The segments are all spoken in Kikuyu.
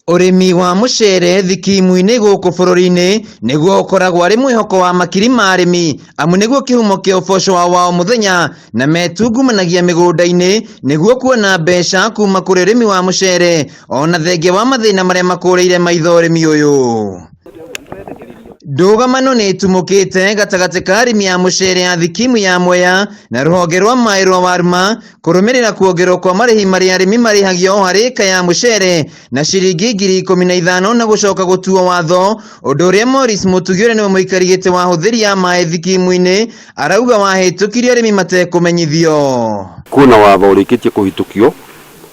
Ũrĩmi wa mũcere thikimu-inĩ gũkũ bũrũri-inĩ nĩguo ũkoragwo arĩ mwĩhoko wa makiri ma arĩmi amu nĩguo kĩhumo kĩa ũboco wao wa o mũthenya na metungumanagia mĩgũnda-inĩ nĩguo kuona mbeca kuma kũrĩ ũrĩmi wa mũcere ona thengia wa mathĩna marĩa makũrĩire maitho ũrĩmi ũyũ. Ndũgamano nĩ ĩtumũkĩte gatagatĩ ka arĩmi a mũcere a thikimu ya Mwea na rũhonge rwa maĩ rwa Warma kũrũmĩrĩra kuongererwo kwa marĩhi marĩa arĩmi marĩhagio o harĩ ĩka ya mũcere na ciringi 15,000 na gũcoka gũtuo watho ũndũ ũrĩa Maurice Mũtugi ũrĩa nĩwe mũikari gĩtĩ wa ahũthĩri a maĩ thikimu-inĩ arauga wahĩtũkirio arĩmi matekũmenyithio. Kwĩna watho ũrĩkĩtie kũhĩtũkio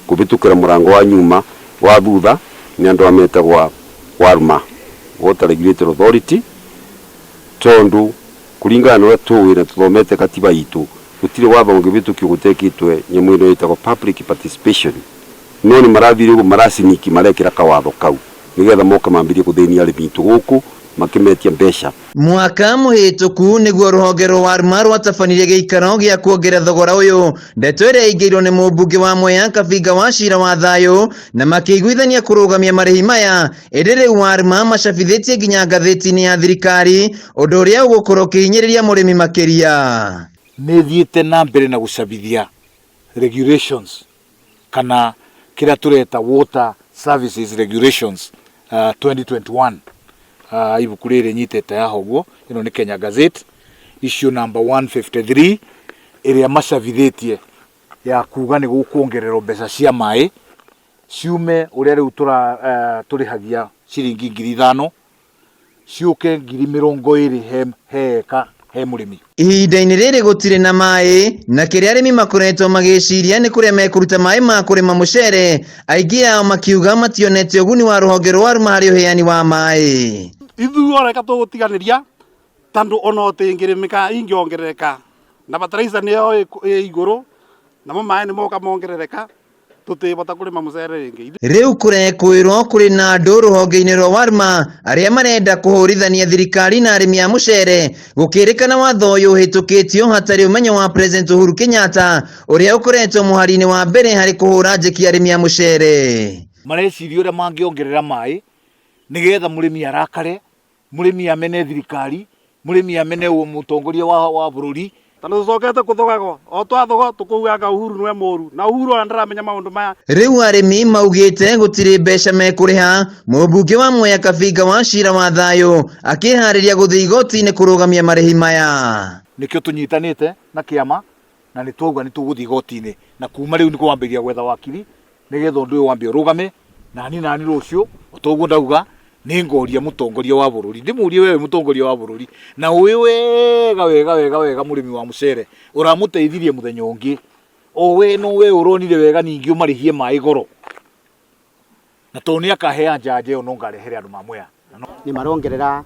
kũhĩtũkĩra mũrango wa nyuma wa thutha nĩ andũ aya metagwo Warma, Water Regulatory Authority, tondũ kũringana na ũrĩa tũĩ na tũthomete katiba itũ, gũtirĩ watho ũngĩhĩtũkio gũtekĩtwe nyamũ ĩno ĩtagwo public participation. No nĩ marathire ũguo maraciniki marekĩra kawatho kau nĩgetha moke mambĩrĩrie gũthĩnia arĩmi aitũ gũkũ makĩmetia mbeca. Mwaka mũhĩtũku nĩguo rũhonge rwa Warma rwatabanirie gĩikaro gĩa kuongerera thogora ũyũ, ndeto ĩrĩa ĩingĩirwo nĩ mũmbunge wa Mwea Kabinga wa Cira wa Thayũ na makĩiguithania kũrũgamia marĩhi maya, ĩndĩ rĩu Warma macabithĩtie nginya ngathĩti-inĩ ya thirikari ũndũ ũrĩa ũgũkorwo ũkĩhinyĩrĩria mũrĩmi makĩria. Nĩ ĩthiĩte na mbere na gũcabithia regulations kana kĩrĩa tũreta Water Services Regulations 2021. Ibuku rĩrĩ nyitĩte haha ũguo, ĩno nĩ Kenya Gazette issue number 153 ĩrĩa macabithĩtie ya kuga nĩ gũkuongererwo mbeca cia maĩ ciume ũrĩa rĩu tũrĩhagia ciringi 5,000 ciũke 20,000 he eka he mũrĩmi. Ihinda-inĩ rĩrĩ gũtirĩ na maĩ na kĩrĩa arĩmi makoretwo magĩciria nĩ kũrĩa mekũruta maĩ ma kũrĩma mũcere, aingĩ ao makiuga mationete ũguni wa rũhonge rwa Warma harĩ ũheani wa maĩ. Ithuĩ oreka tũgũtiganĩria tondũ ona ũtĩngĩrĩmĩka ingĩongerereka na bataraitha nĩyo ĩ igũrũ namo maĩ nĩ moka mongerereka tũtĩbota kũrĩma mũcere rĩngĩ. Rĩu kũrekwĩrwo kũrĩ na andũ rũhonge-inĩ rwa Warma arĩa marenda kũhũrithania thirikari na arĩmi a mũcere gũkĩrĩkana watho ũyũ ũhĩtũkĩtio hatarĩ ũmenyo wa President Uhuru Kenyatta ũrĩa ũkoretwo mũhari-inĩ wa mbere harĩ kũhũra njeki arĩmi a mũcere. Mareciria ũrĩa mangĩongerera maĩ nĩgetha mũrĩmi arakare, mũrĩmi amene thirikari, mũrĩmi amene mũtongoria wa bũrũri. Tondũ tũcokete kũthogagwo, o twathogwo tũkaugaga Uhuru nĩwe mũru, na Uhuru ona ndaramenya maũndũ maya. Rĩu arĩmi maugĩte gũtirĩ mbeca mekũrĩha, mũmbunge wa Mwea Kabinga wa Cira wa Thayũ akĩharĩria gũthiĩ igoti-inĩ kũrũgamia marĩhi maya. Nĩkĩo tũnyitanĩte na kĩama na nĩ twauga nĩ tũgũthiĩ igoti-inĩ, na kuma rĩu nĩ kwambĩrĩria gwetha wakiri nĩgetha ũndũ ũyũ wambe ũrũgame, nani nani rũciũ o ta ũguo ndauga nĩ ngoria mũtongoria wa bũrũri, ndĩmũrie we wĩ mũtongoria wa bũrũri na ũĩ wega wega wega wega mũrĩmi wa mũcere ũramũteithirie mũthenya ũngĩ, o we no we ũronire wega ningĩ ũmarĩhie maĩ goro, na tondũ nĩ akahe anja anja ĩyo no ngarehere andũ ma Mwea. Nĩ marongerera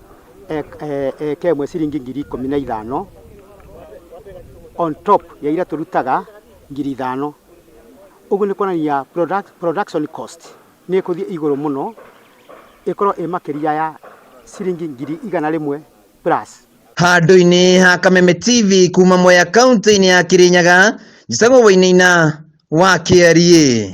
eka ĩmwe ciringi 15,000 on top ya iria tũrutaga 5,000. Ũguo nĩ kuonania production cost nĩ ĩkũthiĩ igũrũ mũno, ĩkorwo ĩ makĩria ya ciringi 100,000 plus. Handũ-inĩ ha Kameme TV kuma Mwea kaunti-inĩ ya Kirinyaga, njĩtagwo Wainaina wa Kĩariĩ.